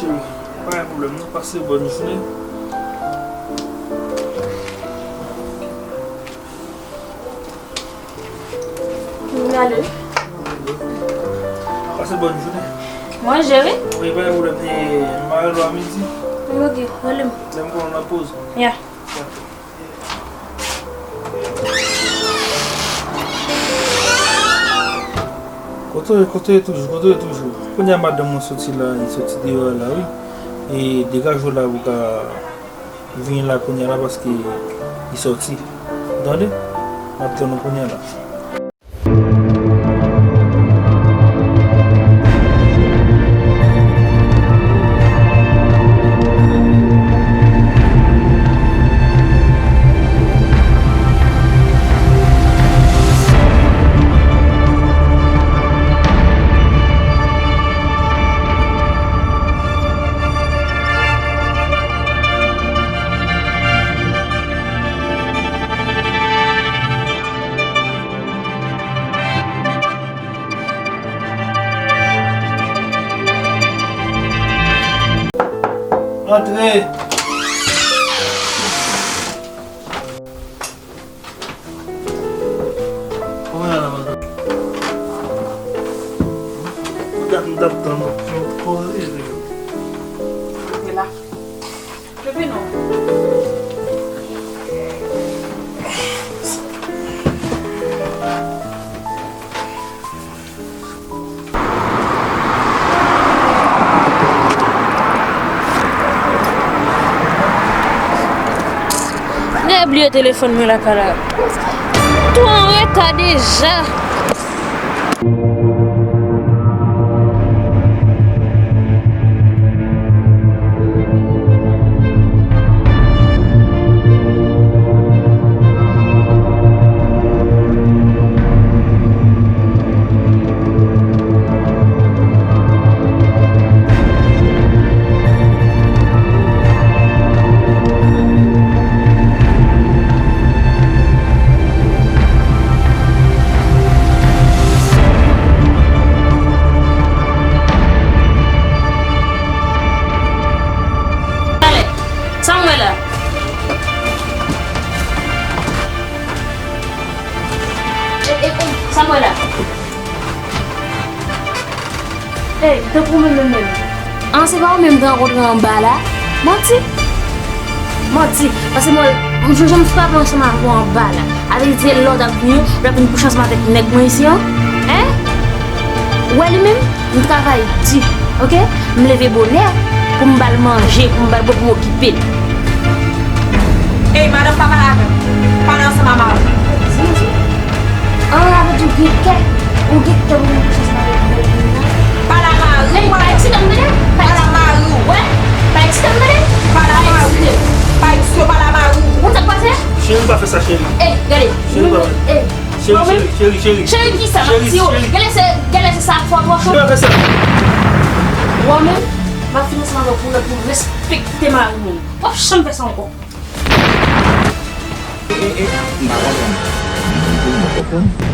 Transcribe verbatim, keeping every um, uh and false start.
Cheri, pa gen pwoblèm non, pase bòn jounen. Mwen ale. Pase bòn jounen. Manje wi. Wi, pa gen pwoblèm. E, m a rele w a midi. Wi, ok, rele m. Lè m konn w nan poz. Ya. Kote, kote w ye toujou, kote w ye toujou. Kounye a madanm mwen soti la, li soti deyò la, wi. E degaje w la pou w ka vini la kounye a la paske li soti. Ou tande? M ap tann ou kounye a la. Antre! Kòman y a la, madanm? M t ap, m t ap tann ou. Kòman w ye? Antre la. Kenbe non. Nèg bliye telefòn mwen lakay la. Tou an reta deja. Talè, sa m wè la? E, e, e, sa m wè la? Ey, tankou mwen menm menm. An, se pa ou menm m te rankontre anba la? Manti! Manti! Paske mwen, m jwenn, m frape ansanm avè w anba la. Sa vle di se lè w t ap vini, w t ap vin kouche ansanm avèk nèg mwen isi an? Hein? Ou wè li menm? M travay di, oke? M leve bonè pou m ba l manje, pou m ba l bwè, pou m okipe l. Ey, madanm, pa pale avè m. Pale ansanm a mari w. An, avè di w gen kè, ou gen kè pou vin kouche ansanm avèk nèg moun nan. Pale a mari w. Ey, pa eksite m, tande? Pale a mari w. Wè, pa eksite m, tande? Pale a mari w. Pa eksite, pale a mari w. Ou konn sa k pase? Cheri, pa fè sa, cheri. Ey, gade. Cheri, pa fè. Ey. Cheri, cheri, cheri, cheri. Cheri, ki sa, m ap di w. Cheri, cheri. Genlè se, genlè se sa fò twò cho. Cheri, pa fè sa. Ou menm, m ap fini ansanm avè w pou, pou respekte mari moun. W ap janm fè sa ankò. E, e, e, m pa konprann. M pa konprann.